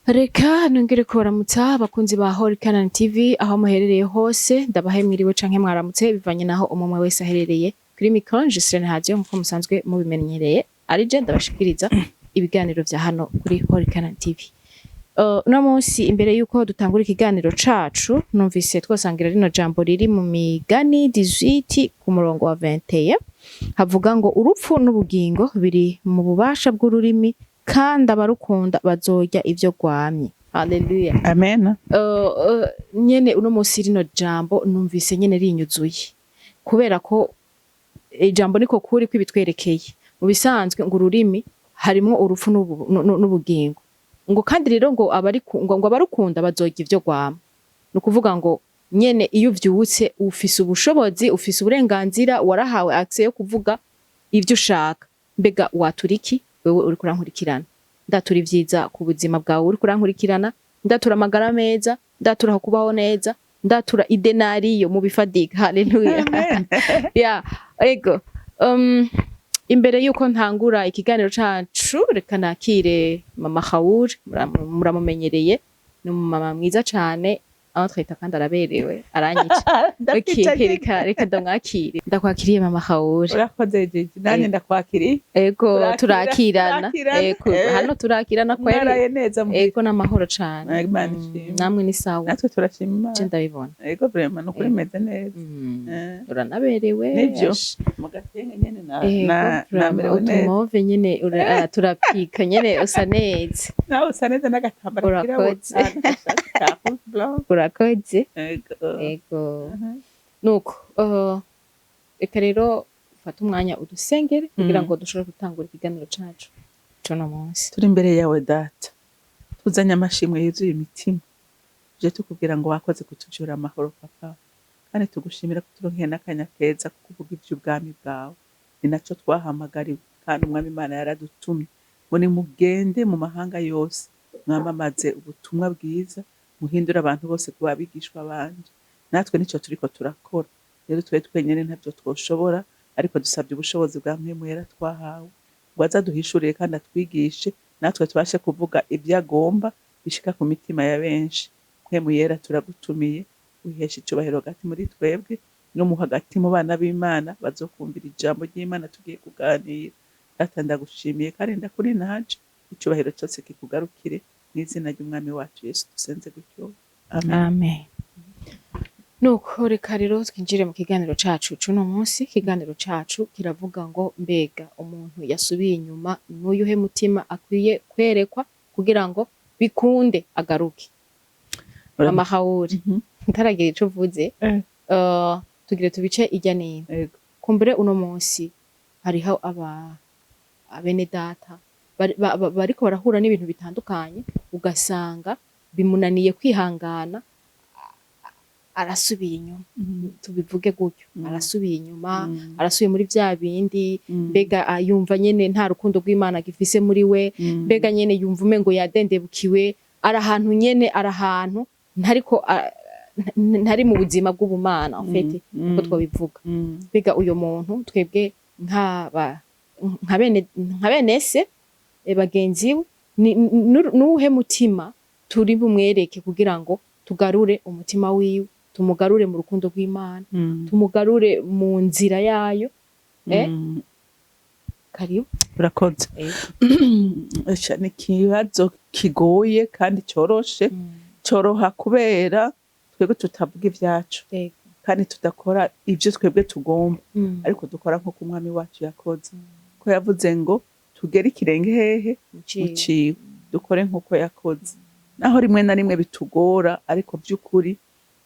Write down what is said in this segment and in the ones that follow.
Reka nongere kubaramutsa, abakunzi ba Holy Canaan TV, aho muherereye hose. Ndabahe mwiriwe canke mwaramutse, bivanye naho umwe wese aherereye. Kuri micro, Giseline Hadio, nkuko musanzwe mubimenyereye, ari je ndabashikiriza ibiganiro vya hano kuri Holy Canaan TV. Uno munsi, imbere yuko dutangura ikiganiro cacu, numvise twosangira rino jambo riri mu Migani 18 ku murongo wa 21, havuga ngo: "Urupfu n'ubugingo biri mu bubasha bw'ururimi, kandi abarukunda bazorya ivyo rwamye." Haleluya! Amen. Nyene uno munsi rino jambo numvise nyene rinyuzuye, kubera ko ijambo niko kuri kwibitwerekeye. Mu bisanzwe ngo ururimi harimwo urupfu n'ubugingo, ngo kandi rero ngo ngo abarukunda bazorya ivyo rwama. Ni ukuvuga ngo nyene iyo uvyutse ufise ubushobozi, ufise uburenganzira, warahawe accès yo kuvuga ivyo ushaka. Mbega watura iki wewe uriko urankurikirana? Ndatura ivyiza ku buzima bwawe uriko urankurikirana, ndatura amagara meza, ndatura kubaho neza, ndatura idenariyo mu bifadika. Haleluya! Amen. Ya, ego. Imbere yuko ntangura ikiganiro cacu, reka nakire mama Khawur. Muramumenyereye, ni umumama mwiza cane aho twita, kandi araberewe, aranyica. Okay, reka ndamwakire. Ndakwakiriye, mama Khawur. Urakoze, Gigi, nanjye ndakwakiriye. Ego. Turakira- Turakirana. Turakirana. Ego, hano turakirana kweli. Mwaraye neza muhira? Ego, n'amahoro cane. Imana ishimwe. Namwe ni sawa? Natwe turashima Je Imana. ndabibona. Ego, vraiment, nukuri meze neza. Uranaberewe. Nivyo. Ash. Mu gatenge nyene na Ego, na vraiment, namerewe neza. Utumove nyene turapika nyene, usa neza. Nawe usa neza n'agatambara kirabura. Urakoze. N'agashati ka rouge blanc. Urakoze. Ego. Ego. Nuko reka rero ufate umwanya udusengere kugira ngo dushobore gutangura ikiganiro cacu c'uno munsi. Turi imbere yawe, Data, tuzanye amashimwe yuzuye imitima. Tuje tukubwira ngo wakoze kutuvyura amahoro, Papa, kandi tugushimira ko turonkeye n'akanya keza ko kuvuga ivy'ubwami bwawe. Ni naco twahamagariwe, kandi Umwami Imana yaradutumye ngo nimugende mu mahanga yose, mwamamaze ubutumwa bwiza, muhindure abantu bose kuba abigishwa banje. Natwe nico turiko turakora. Rero twe twenyene ntavyo twoshobora, ariko dusabye ubushobozi bwa Mpwemu Yera twahawe ngo aze aduhishurire kandi atwigishe, natwe tubashe kuvuga ibyo agomba bishika ku mitima ya benshi. Mpwemu Yera, turagutumiye, wihesha icubahiro hagati muri twebwe no mu hagati mu bana b'Imana bazokumvira ijambo ry'Imana tugiye kuganira. Data, ndagushimiye kandi ndakuri naje, icubahiro cyose kikugarukire. Mu izina ry'Umwami wacu Yesu dusenze gutyo, amen. Amen. Nuko reka rero twinjire mu kiganiro cacu c'uno munsi. Ikiganiro cacu kiravuga ngo: mbega umuntu yasubiye inyuma, n'uyuhe mutima akwiye kwerekwa kugira ngo bikunde agaruke? Mama Hawuri, ntaragira ico uvuze, tugire tubice irya nino. Kumbure uno munsi hariho aba abene data bariko barahura n'ibintu bitandukanye, ugasanga bimunaniye kwihangana, arasubiye inyuma, tubivuge gutyo, arasubiye inyuma, arasubiye muri vya bindi. Mbega yumva nyene nta rukundo rw'Imana agifise muri we. Mbega nyene yumva umengo yadendebukiwe, ari ahantu nyene, ari ahantu ntariko ntari mu buzima bw'ubumana, en fait, uko twobivuga. Mbega uyo muntu, twebwe nka bene se, bagenzi we, nuwuhe mutima turi bumwereke kugira ngo tugarure umutima wiwe, tumugarure mu rukundo rw'Imana, tumugarure mu nzira yayo? Karibu. Urakoze. Esha, ni ikibazo kigoye kandi coroshe. Coroha kubera twebwe tutavuga ivyacu kandi tudakora ivyo twebwe tugomba, ariko dukora nk'uko Umwami wacu yakoze, ko yavuze ngo tugere ikirenge hehe? Muciwe. Muciwe. Dukore nk'uko yakoze, naho rimwe na rimwe bitugora, ariko vy'ukuri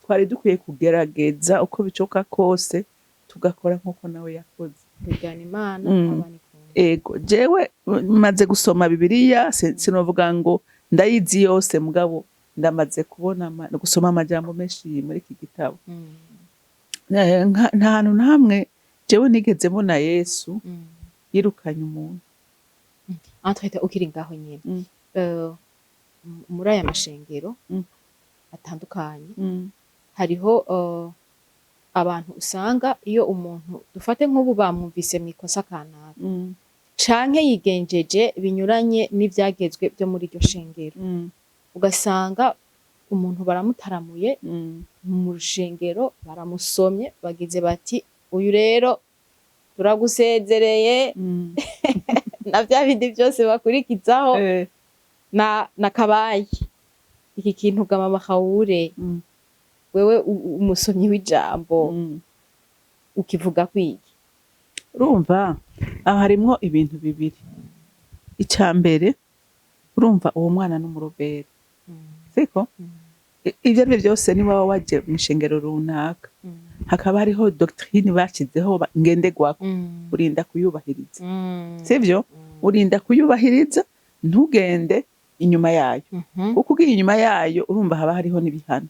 twari dukwiye kugerageza uko bishoboka kose tugakora nk'uko nawe yakoze. Kwigana Imana, abana ikunda. Ego, jewe maze gusoma Bibiliya, sinovuga ngo ndayizi yose, mugabo ndamaze kubona gusoma amajambo menshi muri iki gitabo. Nta hantu na hamwe jewe nigeze mbona Yesu yirukanye umuntu. Entre ukiri ngaho nyene, muri aya mashengero atandukanye, hariho abantu usanga iyo umuntu, dufate nk'ubu, bamwumvise mu ikosa kanaka canke yigenjeje binyuranye n'ivyagezwe vyo muri iryo shengero, Ugasanga umuntu baramutaramuye mu rushengero, baramusomye, bagize bati: "Uyu rero turagusezereye," na vya bindi byose bakurikizaho na kabaye iki kintu ga mama Kawure. Wewe umusomyi w'ijambo, ukivuga kwiki? Urumva aho harimwo ibintu bibiri. Icya mbere, urumva uwo mwana n'umuroberi, siko? Ibyo ari byo byose, niba waba waje mu ishengero runaka, hakaba hariho doctrine bashyizeho ngenderwako, urinda kuyubahiriza, sivyo? Urinda kuyubahiriza, ntugende inyuma yayo, kuko ugiye inyuma yayo, urumva haba hariho n'ibihano.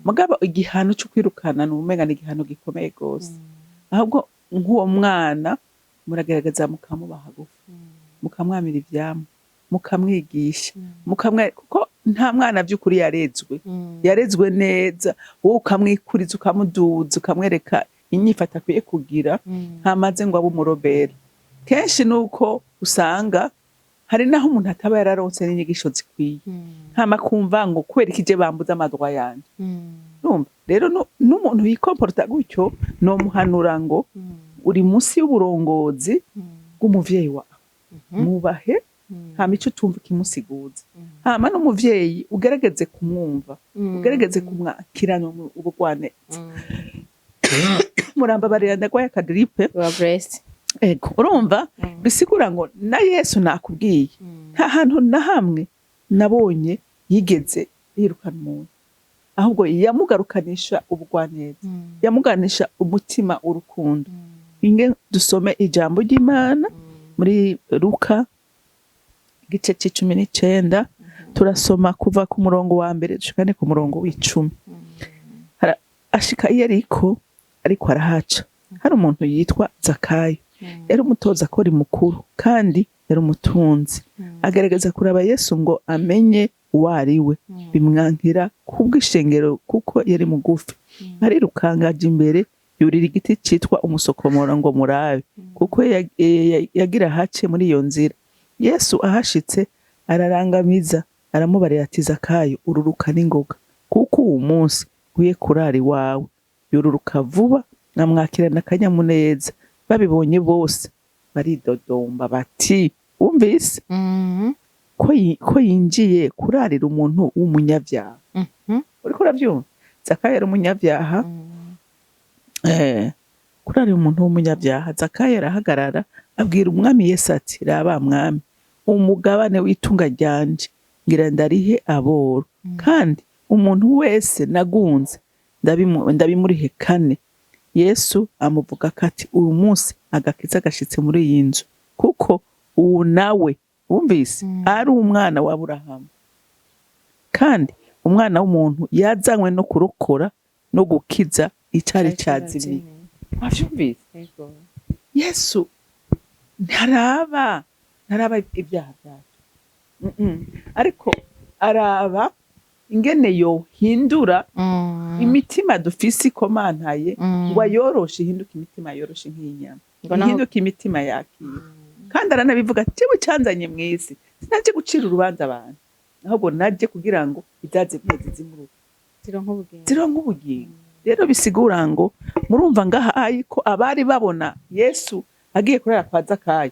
Mugabo igihano cyo kwirukana ni umenga ni igihano gikomeye rwose. Ahubwo nk'uwo mwana muragerageza mukamuba hagufi, mukamwamira ivyamwa, mukamwigisha, kuko nta mwana by'ukuri yarezwe yarezwe neza. Wowe ukamwikuriza, ukamuduza, ukamwereka inyifato akwiye kugira, ntamaze ngo abe umuroberi. Kenshi nuko usanga hari naho umuntu ataba yararonse n'inyigisho zikwiye, hama kumva ngo kubera iki je bambuza ama droits yanje. Urumva rero n'umuntu yikomporta gutyo, nomuhanura ngo uri munsi y'uburongozi bw'umuvyeyi wawe, mwubahe, hama ico utumva ikimusiguza, hama n'umuvyeyi ugerageze kumwumva, ugerageze kumwakirana ubugwaneza. Murambabarira, ndagwaye aka grippe. You are blessed. Ego, urumva bisigura ngo na Yesu nakubwiye, nta hantu na hamwe nabonye yigeze yirukana umuntu, ahubwo yamugarukanisha ubugwaneza, yamuganisha umutima urukundo. Inge dusome ijambo ry'Imana muri Luka igice c'19, turasoma kuva ku murongo wa mbere dushikane ku murongo w'10. Ashika i Yeriko, ariko arahaca, hari umuntu yitwa Zakayo, yari umutoza kori mukuru kandi yari umutunzi. Agerageza kuraba Yesu ngo amenye uwo ari we, bimwankira kubw'ishengero kuko yari mugufi. Arirukanga aja imbere, yurira igiti citwa umusokomoro ngo murabe, kuko yagira hace muri iyo nzira. Yesu ahashitse ararangamiza, aramubarira ati: "Zakayo, ururuka n'ingoga, kuko uwu munsi nkwiye kurara iwawe." Yururuka vuba, amwakirana akanyamuneza. Babibonye bose baridodomba bati: "Wumvise ko yinjiye kurarira umuntu w'umunyabyaha?" Uriko uravyumva? Zakayo yari umunyabyaha. Kurarira umuntu w'umunyabyaha. Zakayo arahagarara, abwira umwami Yesu ati: "Raba mwami, umugabane w'itunga ryanje ngira ndarihe aboro, kandi umuntu wese nagunze ndabimurihe kane." Yesu amuvuga ko ati: "Uyu munsi agakiza gashitse muri iyi nzu, kuko ubu nawe wumvise ari umwana wa Aburahamu. Kandi umwana w'umuntu yazanywe no kurokora no gukiza icari cazimiye." Wavyumvise? Yego. Yesu ntaraba ibyaha byacu. Ariko araba ingene yohindura imitima dufise ikomantaye, ngo ayoroshe, ihinduke imitima yoroshe nk'inyama, Ngo naho- ihinduke imitima yakira. Kandi aranabivuga ati: "Jewe canzanye mw'isi, sinaje gucira urubanza abantu, ahubwo naje kugira ngo ibyazimiye zizimuruka, zironka ubugingo." Zironka ubugingo. Rero bisigura ngo murumva ngaha ko abari babona Yesu agiye kurara kwa Zakayo,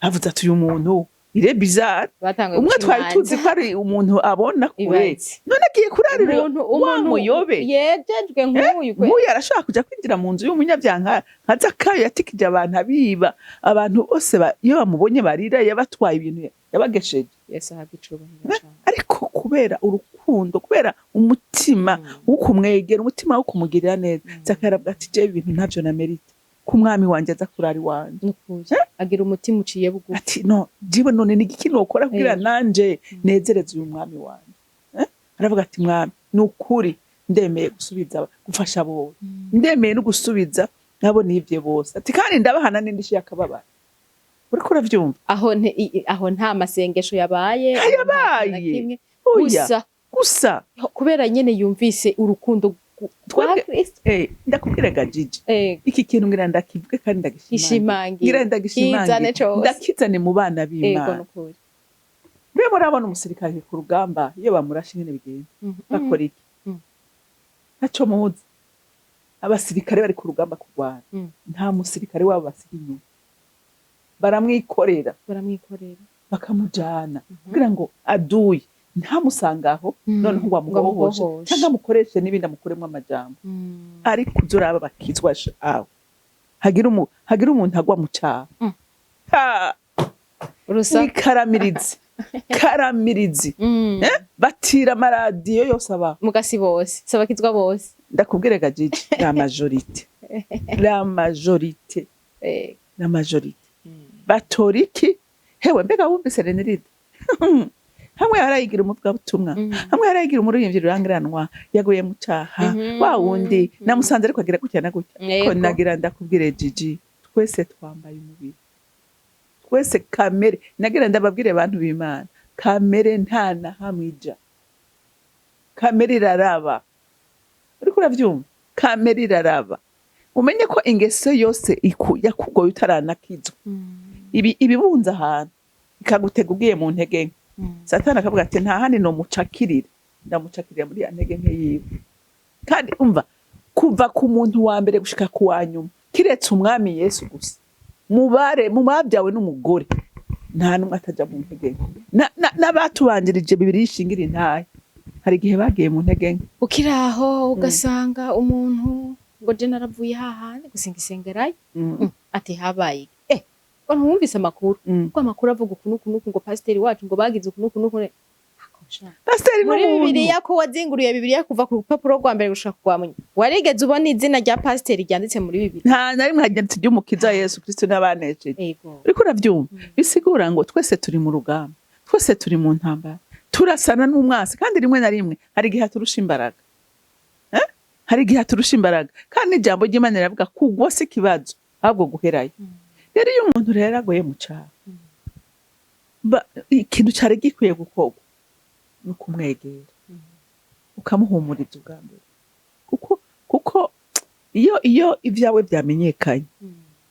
avuze ati: "Uyu muntu ire bizarre." Batanguye Umwe guca twari imanza. tuzi ko ari umuntu abona kure, Ibaze. none agiye kurarira Umuntu wa umuntu muyobe. yejejwe nk'uyu kwe. Nk'uyu arashobora kuja kwinjira mu nzu y'umunyabyaha nka Zakayo, yatikije abantu, abiba abantu bose, iyo bamubonye barira, yabatwaye ibintu, yabagesheje. Yesu ahabwa icubahiro cane. Ariko kubera urukundo, kubera umutima wo kumwegera, umutima wo kumugirira neza, Zakayo aravuga ati: "Jewe ibintu ntavyo na mérite ko umwami wanje aza kurara iwanje." Nukuri agira umutima uciye bugufi. Ati: "No jiwe none ni igiki nokora kugira nanje nezereze uyu mwami wanje?" Aravuga ati: "Mwami, ni ukuri ndemeye gusubiza, gufasha bose, ndemeye no gusubiza nabo nivye bose." Ati: "Kandi ndabahana n'indishyi y'akababaro." Uriko uravyumva? Aho aho nta masengesho yabaye, aho nta kintu na Ntayabaye. kimwe. Oya. Gusa Gusa kubera nyene yumvise urukundo rwa Twebwe- Kristo. Ndakubwira gajiji, iki kintu ngira ndakivuge kandi ndagishimangira. Gishimangira. Ngira ndagishimangira. Kizane cose. Ndakizane mu bana Ego, b'Imana. Nukuri. Mbe murabona umusirikare ku rugamba, iyo bamurashe ingene bigenda? Bakora iki? Ntaco muzi. Abasirikare bari ku rugamba kurwana, nta musirikare wabo basiga inyuma, baramwikorera. Baramwikorera. Bakamujana kugira ngo aduye ntamusangaho, noneho ngo amuhohoshe amuhohoshe. Cyangwa amukoreshe n'ibindi, amukuremo amajambo. Ariko uzuraba bakizwa aho hagira umuntu agwa mu cyaha. Ha! Urusaku. Ni karamirizi karamirizi. Eh? Batira amaradiyo yose aba. Mugasi bose sabakizwa bose. Ndakubwire ga Gigi, la majorité, la majorité, la majorité batora iki? Hewe, mbega wumvise Reniride hamwe yarayigira umuvugabutumwa, hamwe yarayigira umuririmbyi rurangiranwa, yaguye mu cyaha, wa wundi namusanze ariko agira gutya na gutya. Ko nagira ndakubwire Gigi, twese twambaye umubiri, twese kamere. Nagira ndababwire, abantu b'Imana, kamere nta na hamwe ija. Kamere iraraba, uriko uravyumva? Kamere iraraba. Umenye ko ingeso yose yakugoye utaranakizwa, ibi ibibunze ahantu ikagutega ugiye mu ntege nke. Satani akavuga ati: "Nta handi nomucakirira, ndamucakirira muri ya ntege nke yiwe." Kandi umva, kuva ku muntu wa mbere gushika ku wa nyuma, kiretse Umwami Yesu gusa, mubare mu babyawe n'umugore, nta n'umwe ataja mu ntege nke. N'abatubanjirije bibiri yishingira intahe, hari igihe bagiye mu ntege nke. Ukiri aho ugasanga umuntu ngo: "Je naravuye hahandi gusenga isengerayo." Ati: "Habaye iki?" Ngo ntiwumvise amakuru? Ko amakuru avuga uku n'uku n'uku, ngo pasiteri wacu ngo bagize uku n'uku n'uku. Ako sha. Pasiteri Muri n'umuntu. Bibiliya, ko wazinguruye Bibiliya kuva ku rupapuro rwa mbere gushika ku rwa nyuma, warigeze ubona izina rya pasiteri ryanditse muri Bibiliya? Nta na rimwe hagira ati ry'Umukiza Yesu Kristo n'abanesheje. Uriko uravyumva? Bisigura ngo twese turi mu rugamba, twese turi mu ntambara, turasana n'umwasi. Kandi rimwe na rimwe hari igihe aturusha imbaraga, eh? Hari igihe aturusha imbaraga. Kandi ijambo ry'Imana riravuga kugwa si ikibazo, ahubwo guherayo. Rero iyo umuntu rero agoye mu cyaha, ikintu cyari gikwiye gukorwa ni ukumwegera, ukamuhumuriza ubwa mbere, kuko iyo ibyawe byamenyekanye,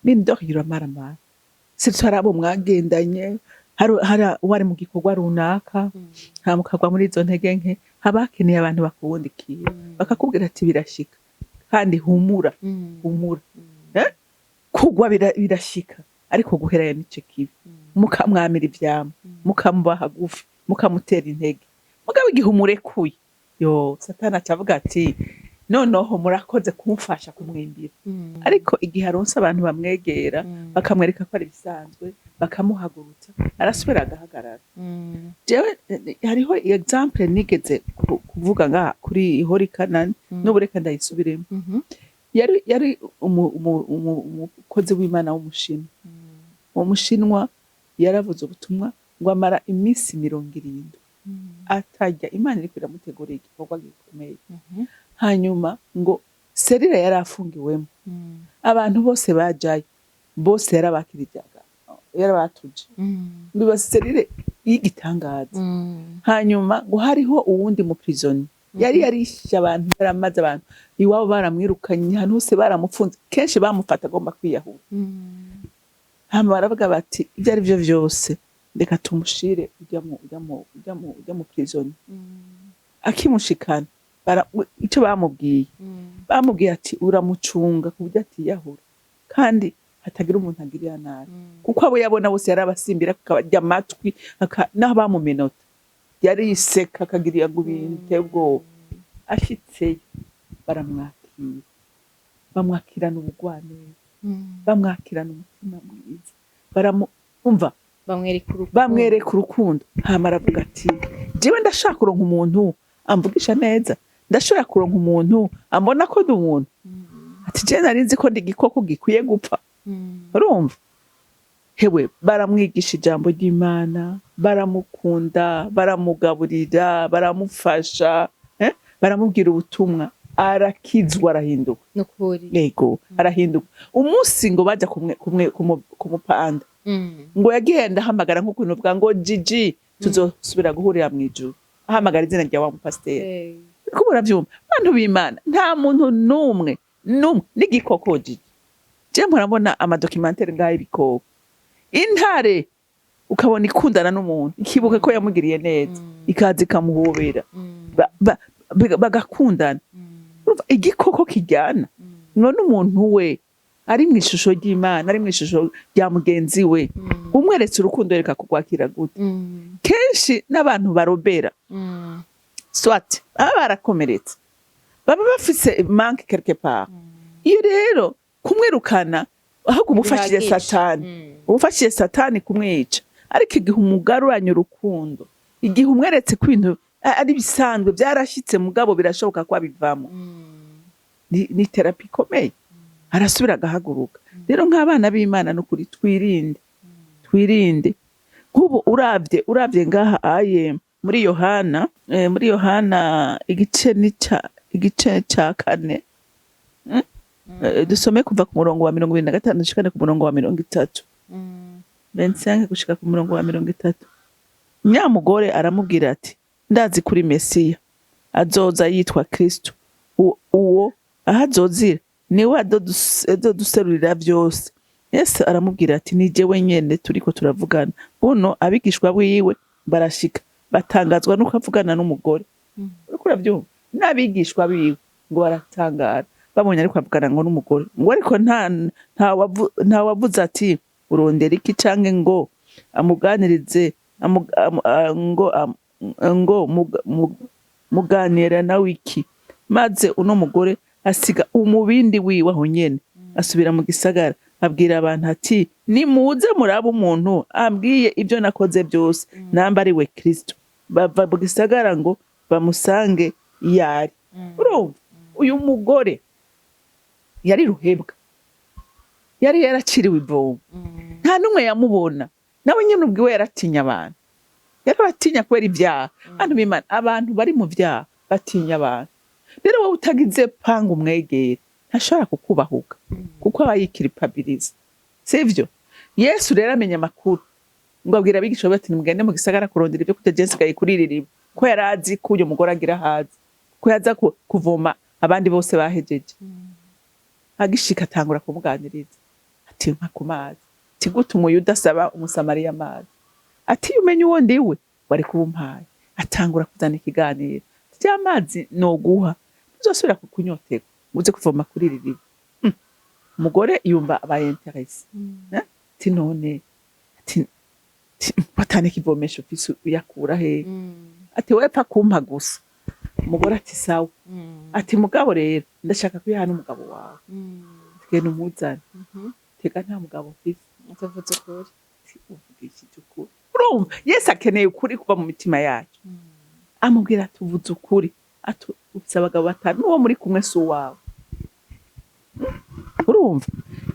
n'indohiro uramaramara. Si hari abo mwagendanye, hari uwari mu gikorwa runaka, hama ukagwa muri izo ntege nke, haba hakeneye abantu bakubundikiye, bakakubwira ati: "Birashika, kandi humura, humura." Eh? Kugwa birashika, ariko guherayo nico kibi. Mukamwamira ivyamwa, mukamuba hagufi, mukamutera intege. Mugabo igihe umurekuye, yo Satani acavuga ati: "Noneho murakoze kumfasha kumwimbira." Ariko igihe aronse abantu bamwegera, bakamwereka ko ari ibisanzwe, bakamuhagurutsa, arasubira agahagarara. Jewe hariho exemple nigeze kuvuga ngaha kuri Ihori Kanani, n'ubu reka ndayisubiremo. Yari umukozi w'Imana w'Umushinwa. Uwo Mushinwa yaravuze ubutumwa, ngo amara iminsi 70 atarya. Imana iriko iramutegurira igikorwa gikomeye. Hanyuma ngo cellule yari afungiwemo, abantu bose bajayo bose yarabakirijaga, yarabatuje, biba cellule y'igitangaza. Hanyuma ngo hariho uwundi mu prisonnier yari yarishe abantu, yaramaze abantu iwabo, baramwirukanye, ahantu hose baramufunze, kenshi bamufata agomba kwiyahura. Hama baravuga bati: "Ibyo ari byo byose reka tumushire ujya mu prison." Akimushikana, icyo bamubwiye, bamubwiye ati: "Uramucunga ku buryo atiyahura, kandi hatagira umuntu agirira nabi." Kuko abo yabona bose yarabasimbira, akabarya amatwi, n'aho bamumenota yari yiseka, akagira ngo ibintu biteye ubwoba. Ashitseyo baramwakira, bamwakirana ubugwaneza, bamwakirana umutima mwiza, umva, bamwereka urukundo. Bamwereka urukundo. Hama aravuga ati: "Jewe ndashaka kuronka umuntu amvugisha neza, ndashobora kuronka umuntu ambona ko ndi umuntu." Ati: "Jewe nari nzi ko ndi igikoko gikwiye gupfa." Urumva hewe, baramwigisha ijambo ry'Imana, baramukunda, baramugaburira, baramufasha, eh? Baramubwira ubutumwa, arakizwa, arahinduka. Nukuri. Yego, arahinduka. Umunsi ngo baja kumupanda, ngo yagiye ahamagara nk'ukuntu uvuga ngo: "Jiji, tuzosubira guhurira mu ijuru," ahamagara izina rya wa mupasiteri. Ko muravyumva, bantu b'Imana, nta muntu n'umwe n'umwe, n'igikoko. Jiji, je murabona ama documentaires ngaho, ibikoko, intare. Ukabona ikundana n'umuntu, ikibuka ko yamugiriye neza, ikaza ikamuhobera, bagakundana. Urumva igikoko kijyana none umuntu we ari mu ishusho ry'Imana, ari mu ishusho rya mugenzi we, umweretse urukundo reka kukwakira gute? Kenshi n'abantu barobera, soit baba barakomeretse, baba bafise manque quelque part. Iyo rero kumwirukana, ahubwo umufashije Bihagije. Satani, umufashije Satani kumwica. Ariko igihe umugaruranye urukundo, igihe umweretse ko ibintu ari bisanzwe, byarashyitse, mugabo birashoboka ko abivamo, ni thérapie ikomeye, arasubira agahaguruka. Rero nk'abana b'Imana, n'ukuri twirinde, twirinde. Nk'ubu uravye ngaha aye muri Yohana, muri Yohana igice igice ca kane. Dusome kuva ku murongo wa 25 dushikane ku murongo wa 30. 25 gushika ku murongo wa 30. Nyamugore aramubwira ati: "Ndazi kuri Mesiya azoza yitwa Kristo. Uwo aho azozira niwe azoduserurira vyose." Yesu aramubwira ati: "Ni jewe nyene turiko turavugana." Buno abigishwa biwe barashika, batangazwa nuko avugana n'umugore. Uriko uravyumva, n'abigishwa biwe ngo baratangara babonye ariko avugana ngo n'umugore. Ngo ariko nta wavuze ati: "Urondera iki?" canke ngo amuganirize, ngo "Muganira nawe iki?" Maze uno mugore asiga umubindi wiwe aho nyene, asubira mu gisagara, abwira abantu ati: "Nimuze murabe umuntu ambwiye ibyo nakoze byose, namba ari we Kristo." Bava mu gisagara ngo bamusange iyo ari. Urumva uyu mugore yari ruhebwa, yari yaraciriwe ivomo, nta n'umwe yamubona. Nawe nyine ubwiwe yaratinya abantu, yarabatinya kubera ibyaha. Bantu b'Imana, abantu bari mu byaha batinya abantu. Rero wowe utagize panga umwegere, ntashobora kukubahuka kuko aba yikiripabiliza, sivyo? Yesu rero amenya amakuru, ngo abwira abigishwa be ati: "Nimugende mu gisagara kurondera ibyo kurya, je nsigaye kuri iri riba," ko yari azi ko uyu mugore agira hazi ko yaza kuvoma abandi bose bahejeje. Agishika atangura kumuganiriza ati: "Mpa ku mazi." Ati: "Gute Umuyuda asaba Umusamariya amazi?" Ati: "Iyo umenya uwo ndiwe wari kuba umpaye." Atangura kuzana ikiganiro: "Rya mazi noguha, ntuzosubira kukunyoterwa ngo uze kuvoma kuri iri riba." Umugore yumva abaye intéressé. Ati: "None," ati, "watane ikivomesho ufise uyakura hehe?" Ati: "Wewe pfa kumpa gusa." Umugore ati: "Sawa." Ati: "Mugabo rero ndashaka kuyaha n'umugabo wawe, tugenda umuzane." "Tega nta mugabo mfise." Utavuze ukuri. Ati: "Uvugishije ukuri." Urumva Yesu akeneye ukuri kuva mu mitima yacu. Amubwira ati: "Uvuze ukuri." Ati: "Ufise abagabo batanu, n'uwo muri kumwe si uwawe." Urumva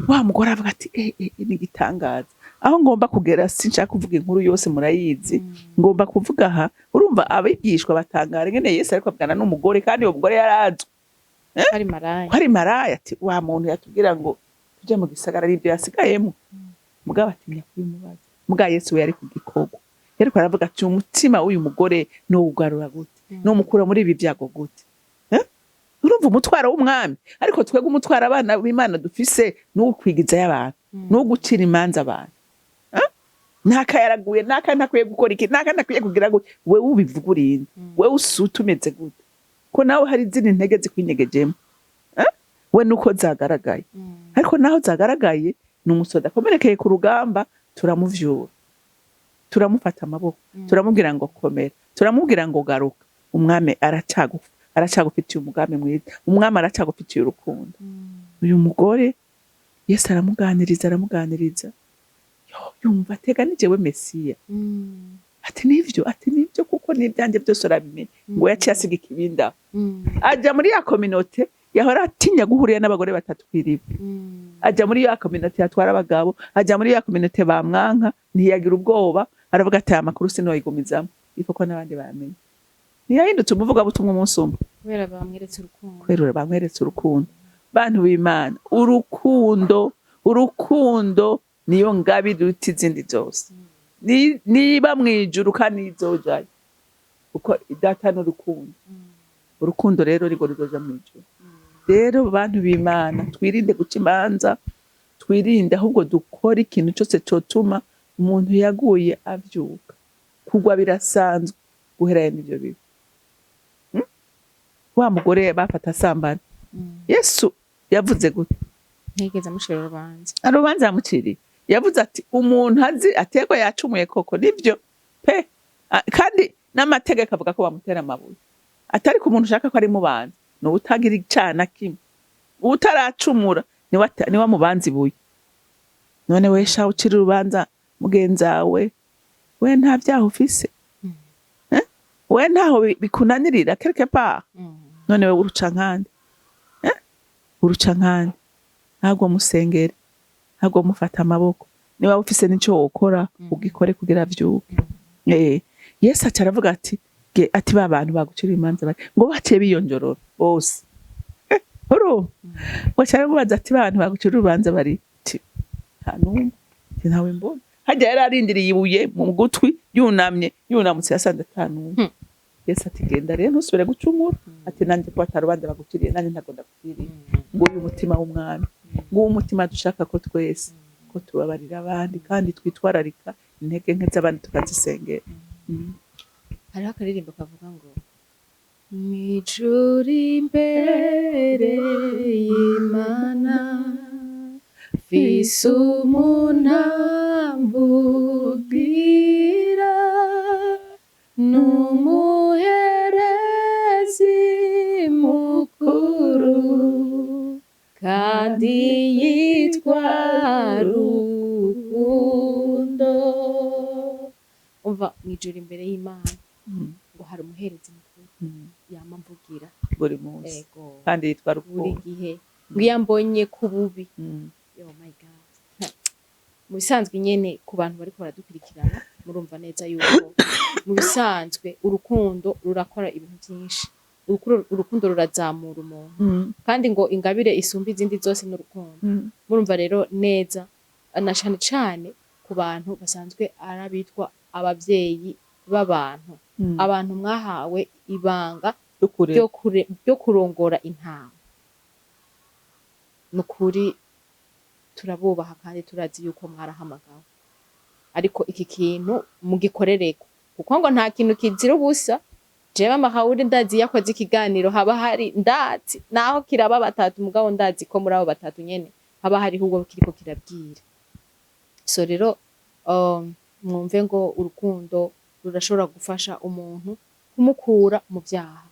wa mugore avuga ati: "Eh, eh, ni igitangaza." Aho ngomba kugera, sinshaka kuvuga inkuru yose, murayizi. Ngomba kuvuga aha: urumva abigishwa batangara ingene Yesu ariko avugana n'umugore, kandi uwo mugore yarazwi ari maraya, ko ari maraya. Ati: "Wa muntu yatubwira ngo tuje mu gisagara, ari ibyo yasigayemo." Mugabo atinya kubimubaza. Mugabo Yesu we yari ku gikorwa, yariko aravuga ati: "Umutima w'uyu mugore nowugarura gute? Nomukura muri ibi byago gute?" Eh? Urumva umutwaro w'umwami. Ariko twebwe umutwaro abana b'Imana dufise ni uwukwigizayo abantu, ni uwo gucira imanza abantu. Eh? Naka yaraguye, naka ntakwiye gukora iki, naka ntakwiye kugira gute. Wewe ubivuga urinde? Wewe usuta umeze gute, ko nawe hari izindi ntege zikwinyegejemo? Eh? We nuko zagaragaye, ariko naho zagaragaye ni umusoda akomerekeye ku rugamba. Turamuvyura, turamufata amaboko, turamubwira ngo komera, turamubwira ngo garuka, umwami aracagufitiye umugambi mwiza, umwami aracagufitiye urukundo. Uyu mugore Yesu aramuganiriza, aramuganiriza. Yo, yumva atega ni jewe Mesiya. Ati: "Nivyo." Ati: "Nivyo, kuko n'ibyanjye byose urabimenya." Ngo yaciye asiga ikibindi aho, aja muri ya communauté yahora atinya guhurira n'abagore batatu kw'iriba, aja muri ya communauté yatwara abagabo, aja muri ya communauté bamwanka. Ntiyagira ubwoba, aravuga ati: "Aya makuru sinoyigumizamo, ifo ko n'abandi bayamenya." Ntiyahindutse umuvugabutumwa umunsi umwe? Kubera bamweretse urukundo. Kubera bamweretse urukundo. Bantu b'Imana, urukundo, urukundo niyo ngabire iruta izindi zose. Niba mw'ijuru kandi izojayo, kuko Data n'urukundo. Urukundo rero nirwo ruzoja mw'ijuru. Rero bantu b'Imana, twirinde guca imanza, twirinde, ahubwo dukore ikintu cyose cotuma Umuntu yaguye avyuka, kugwa birasanzwe, guherayo nivyo bibi. Wa mugore bafata asambana, Yesu yavuze gute? Ntiyigeze amucira urubanza. Urubanza yamuciriye. Yavuze ati umuntu azi aterwa yacumuye koko, nivyo pe. Kandi n'amategeko avuga ko bamutera amabuye, atari ku muntu ushaka ko ari mu bantu, ni uwutagira icaha na kimwe, uwutaracumura, niwe amubanza ibuye. None we sha, ucira urubanza mugenzawe, we nta vyaha ufise? Eh? We ntaho bikunanirira quelque part? None wewe uruca nkande? Eh? Uruca nkande? Ntabwo musengere, ntabwo mufata amaboko. Niba ufise n'ico wokora, ugikore kugira avyuke. Yesu aca aravuga ati ati ba bantu bagucira imanza bari ngo baciye biyonjorora bose. Urumva, ngo aca aramubaza ati ba bantu bagucira urubanza bari? Ati nta n'umwe. Ati ntawe mbona. Harya yari arindiriye ibuye mu gutwi, yunamye, yunamutse yasanze ata n'umwe. Yesu ati genda rero, ntusubire gucumura. Ati nanjye ko atarubanza baguciriye, nanjye ntabwo ndaguciriye. Nguyu umutima w'umwami, nguwo umutima dushaka ko twese ko tubabarira abandi, kandi twitwararika intege nke z'abandi tukazisengera. Hariho akaririmbo kavuga ngo mw'ijuru imbere y'Imana mfise umunambugira n'umuherezi mukuru, kandi yitwa Rukundo. Umva, mw'ijuru imbere y'Imana ngo hari umuherezi mukuru yama mvugira buri munsi. Ego. Kandi yitwa Buri Rukundo. gihe ngo iyo ambonye ku bubi. Oh my God! Mu bisanzwe nyene, ku bantu bariko baradukurikirana, murumva neza yuko mu bisanzwe urukundo rurakora ibintu byinshi. Urukundo rurazamura umuntu. Kandi ngo ingabire isumba izindi zose n'urukundo. Murumva rero neza, na cane cane ku bantu basanzwe ari abitwa abavyeyi b'abantu, abantu mwahawe ibanga ryo kurera, ryo kurongora intama, ni ukuri turabubaha kandi turazi yuko mwarahamagawe, ariko iki kintu mugikorereko, kuko ngo nta kintu kizira ubusa. Jewe amahawuri ndazi iyo akoze ikiganiro haba hari, ndazi naho kiraba batatu, mugabo ndazi ko muri abo batatu nyene haba hariho uwo kiriko kirabwira. So rero mwumve ngo urukundo rurashobora gufasha umuntu kumukura mu vyaha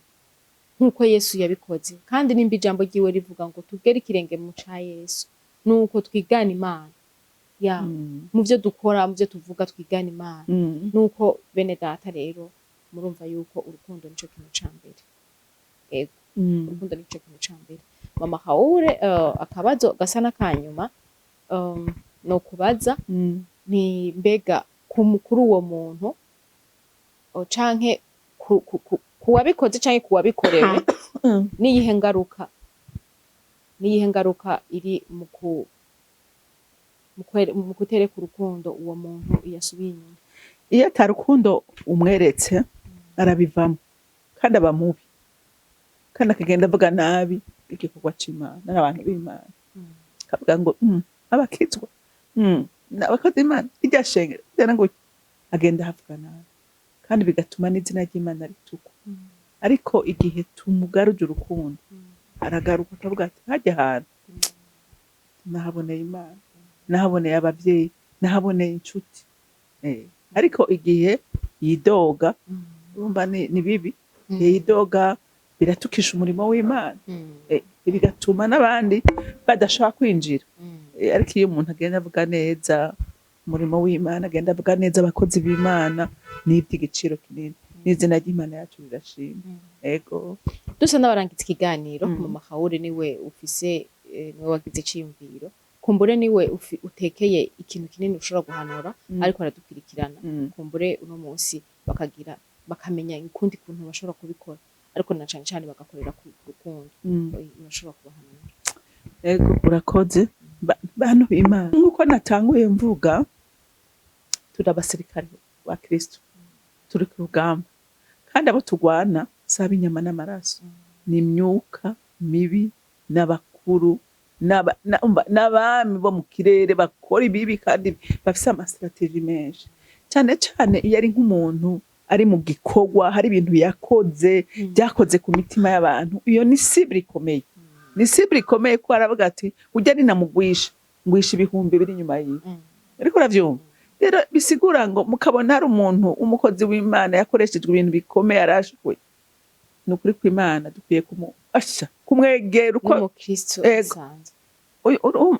nk'uko Yesu yabikoze. Kandi nimba ijambo ryiwe rivuga ngo tugere ikirenge mu ca Yesu, nuko twigana Imana ya mu vyo dukora, mu vyo tuvuga, twigana Imana. Nuko bene data rero, murumva yuko urukundo nico kintu ca mbere. Ego. Urukundo nico kintu ca mbere. Mama Haure, akabazo gasa n'akanyuma no kubaza ni mbega kuri uwo muntu canke ku wabikoze canke ku wabikorewe, niyihe ngaruka iri mu kutereka urukundo uwo muntu yasubiye inyuma? Iyo atarukundo umweretse, arabivamo kandi aba mubi, kandi akagenda avuga nabi igikorwa c'Imana n'abantu b'Imana, akavuga ngo abakizwa, abakozi b'Imana, irya shengero irya gutya, agenda ahavuga nabi, kandi bigatuma n'izina ry'Imana ritukwa. Ariko igihe tumugaruje urukundo, aragaruka akavuga ati hajya ahantu nahaboneye Imana, nahaboneye abavyeyi, nahaboneye inshuti. Ariko igihe yidoga, urumva ni bibi. Igihe yidoga biratukisha umurimo w'Imana, bigatuma n'abandi badashobora kwinjira. Ariko iyo umuntu agenda avuga neza umurimo w'Imana, agenda avuga neza abakozi b'Imana, ni iby'igiciro kinini, n'izina ry'Imana yacu rirashima. Ego. Dusa n'abarangiza ikiganiro. Mama Haure, niwe ufise niwe wagize iciyumviro, kumbure niwe utekeye ikintu kinini ushobora guhanura ariko aradukurikirana. Kumbure uno munsi bakagira bakamenya ukundi kuntu bashobora kubikora, ariko na cane cane bagakorera ku rukundo. Urashobora kubahanura? Ego, urakoze. Bantu b'Imana, nk'uko natanguye mvuga, turi abasirikare ba Kristo, turi ku rugamba, kandi abo turwana si ab'inyama n'amaraso, ni imyuka mibi n'abakuru. Umva, n'abami bo mu kirere bakora ibibi kandi bafise ama stratégies menshi, cane cane iyo ari nk'umuntu ari mu gikorwa, hari ibintu yakoze byakoze ku mitima y'abantu. Iyo ni cible ikomeye, ni cible ikomeye, ko aravuga ati: "Ujya ninamugwisha, ngwisha ibihumbi biri inyuma yiwe." Ariko uravyumva rero, bisigura ngo mukabona hari umuntu w'umukozi w'Imana yakoreshejwe ibintu bikomeye, arashoboye, ni ukuri kw'Imana dukwiye kumufasha, kumwegera uko N'umukristo Ego. asanzwe.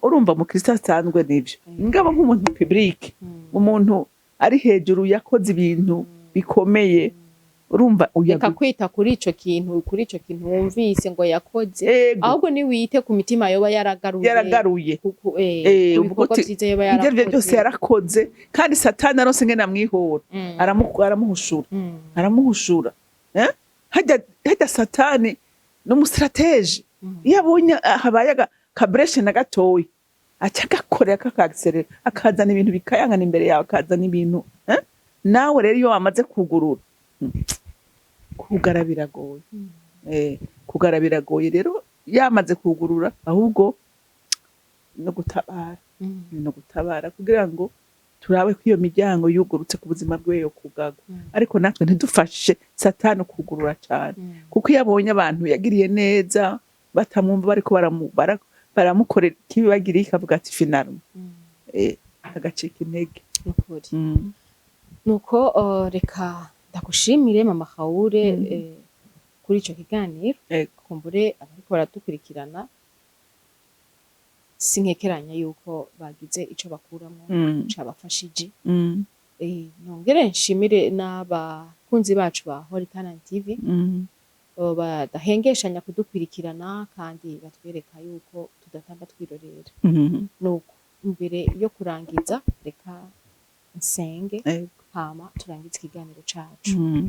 Urumva umukristo asanzwe nivyo, ngabo nk'umuntu public, umuntu ari hejuru yakoze ibintu bikomeye, urumva uya Reka kwita kuri ico kintu wumvise ngo yakoze, ahubwo niwite ku mitima yoba yaragaruye, yaragaruye. Ku Uvuga bikorwa uti, vyiza yoba ibyo arivyo byose yarakoze. Yarakoze, kandi Satani aronse ngene amwihora, aramuhushura, aramuhushura. Eh? Hajya Satani n'umu stratège. Iyo abonye habaye ka brèche na gatoyi, aca agakorera kakagiserera, akazana ibintu bikayangana imbere yawe, akazana ibintu, eh? Nawe rero iyo wamaze kugurura, kugara biragoye. Kugara biragoye. Rero yamaze kugurura, ahubwo no gutabara, no gutabara kugira ngo turabe ko iyo miryango yugurutse ku buzima bwiwe yo kugagwa. Ariko natwe ntidufashe Satani kugurura cyane, kuko iyo abonye abantu yagiriye neza batamwumva, bariko baramukorera ikibi, bagiriye, ikavuga ati: "Finalement," agacika intege. Nukuri. Nuko reka ndagushimire, mama Khawure, kuri ico kiganiro. Kumbure abariko baradukurikirana, sinkekeranya yuko bagize ico bakuramwo cabafashije. Nongere nshimire n'abakunzi bacu ba Holy Talent TV, badahengeshanya kudukurikirana kandi batwereka yuko tudatamba twirorera. Nuko imbere yo kurangiza, reka nsenge, hama turangize ikiganiro cacu.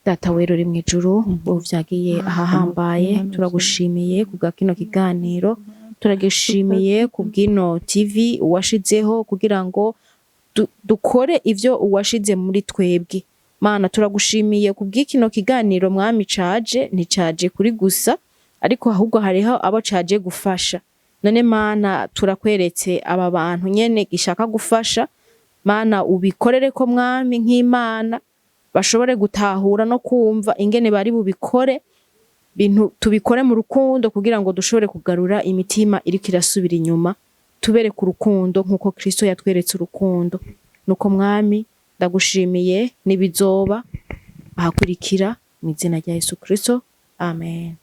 Data wera uri mw'ijuru, uvyagiye ahahambaye, turagushimiye kubwa kino kiganiro, turagushimiye kubw'ino TV washizeho kugira ngo dukore ivyo uwashize muri twebwe. Mana, turagushimiye kubw'ikino kiganiro. Mwami, caje nticaje kuri gusa, ariko ahubwo hariho abo caje gufasha. None Mana, turakweretse aba bantu nyene gishaka gufasha. Mana, ubikorere ko Mwami nk'Imana, bashobore gutahura no kumva ingene bari bubikore, bintu tubikore mu rukundo, kugira ngo dushobore kugarura imitima iriko irasubira inyuma, tubereke urukundo nk'uko Kristo yatweretse urukundo. Nuko Mwami, ndagushimiye n'ibizoba ahakurikira, mu izina rya Yesu Kristo, amen.